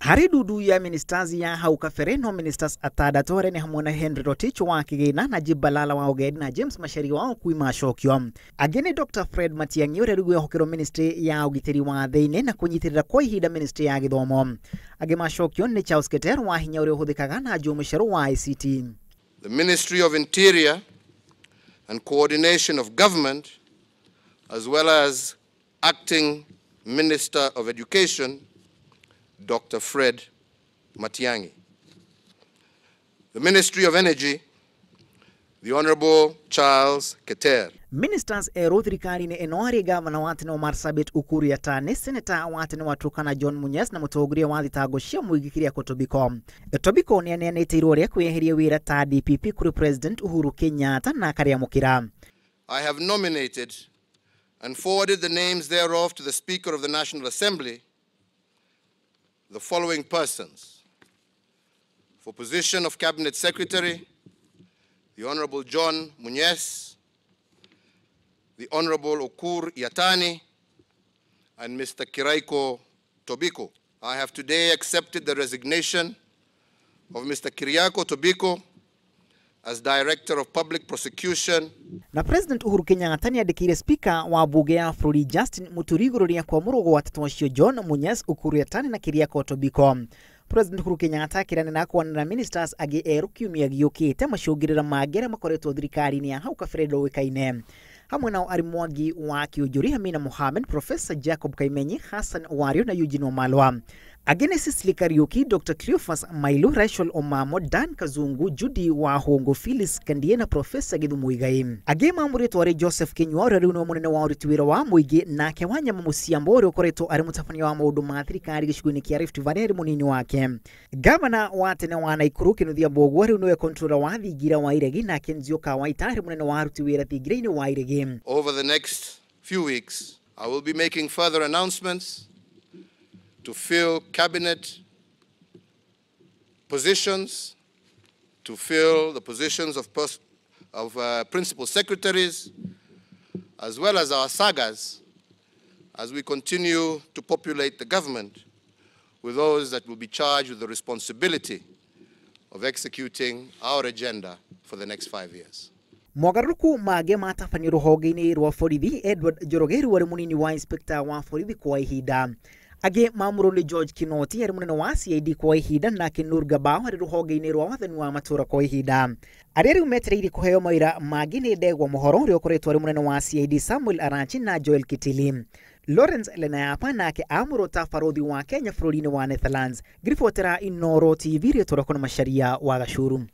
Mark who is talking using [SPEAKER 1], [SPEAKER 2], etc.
[SPEAKER 1] Harĩ ndundu ya ministers ya hau kabere no ministers atandatũ arĩa nĩ hamwe na Henry Rotich wa Kĩgĩna, Najib Balala wa Ũgendi na James Macharia wa Ũkui macokio. Angĩ nĩ Dr. Fred Matiang'i ũrĩa rĩu wĩhokerwo ministry ya ũgitĩri wa thĩinĩ na kũnyitĩrĩra kwa ihinda ministry ya gĩthomo. Angĩ macokio nĩ Charles Keter wa hinya ũrĩa ũhũthĩkaga na Joe Mucheru wa ICT.
[SPEAKER 2] The Ministry of Interior and Coordination of Government, as well as Acting Minister of Education, Dr. Fred Matiang'i. The Ministry of Energy, the Honorable Charles Keter.
[SPEAKER 1] Ministers erũ thirikari-inĩ ĩno arĩ gavana wa tene wa Marsabit Ukur Yatani, seneta wa tene wa Turkana John Munyes na mũtongoria wa thitango cia mũingĩ Keriako Tobiko. Tobiko nĩ aneanĩte irũa rĩa kwĩyeheria wĩra ta DPP kũrĩ President Uhuru Kenyatta na akarĩamũkĩra.
[SPEAKER 2] I have nominated and forwarded the names thereof to the Speaker of the National Assembly the following persons: for position of Cabinet Secretary, the Honorable John Munyes, the Honorable Ukur Yatani, and Mr. Kiraiko Tobiko. I have today accepted the resignation of Mr. Keriako Tobiko as Director of Public Prosecution.
[SPEAKER 1] Na President Uhuru Kenyatta nĩandĩkĩire Speaker wa bunge ya bũrũri Justin Muturi igũrũ rĩa kwamũrwo gwa atatũ acio John Munyes, Ukur Yatani na Keriako Tobiko. President Uhuru Kenyatta akĩranĩra kwanĩra ministers angĩ erũ kiumia gĩũkĩte macũngĩrĩra mangĩ arĩa makoretwo thirikari-inĩ ya hau kabere ndũĩkaine. Hamwe nao arĩ Mwangi wa Kĩũnjũri, Amina Mohamed, Professor Jacob Kaimenyi, Hassan Wario na Eugene Wamalwa. Angĩ nĩ Cecily Kariuki, Dr. Cleophas Mailu, Rachel Omamo, Dan Kazungu, Judy Wahungu, Phyllis Kandie na Professor Githu Muigai. Angĩ mamũrĩtwo arĩ Joseph Kinyua ũrĩa rĩu nĩwe mũnene wa ũruti wĩra wa mũingĩ, nake Wanyama Mũciambo ũrĩa ũkoretwo arĩ mũtabania wa maũndũ ma thirikari gĩcigo-inĩ kĩa Rift Valley arĩ mũnini wake. Gavana wa tene wa Naikuru Kinuthia Mbũgua rĩu nĩwe controller wa thingira wa Iregi, nake Nzioka Waita arĩ mũnene wa aruti wĩra thingira-inĩ wa Iregi.
[SPEAKER 2] Over the next few weeks, I will be making further announcements to fill cabinet positions, to fill the positions of principal secretaries, as well as our sagas, as we continue to populate the government with those that will be charged with the responsibility of executing our agenda for the next 5 years.
[SPEAKER 1] Mogarũrũku mangĩ matabanio rũhonge-inĩ rwa borithi, Edward Njoroge rĩu arĩ mũnini wa inspector wa borithi kwa ihinda. Angĩ mamũrwo nĩ George Kinoti arĩ mũnene wa CID kwa ihinda, nake Nur Gabao arĩ rũhonge-inĩ rwa wathani wa matũũra kwa ihinda. Arĩa rĩu metereire kũheo mawĩra mangĩ nĩ Ndegwa Mũhoro ũrĩa ũkoretwo arĩ mũnene wa CID, Samuel Arachi na Joel Kitili. Lawrence Lenayapa nake amũrwo ta barothi wa Kenya bũrũri-inĩ wa Netherlands. Ngiribotera Inooro TV, rĩtwa rĩakwa nĩ Macharia wa Gacuru.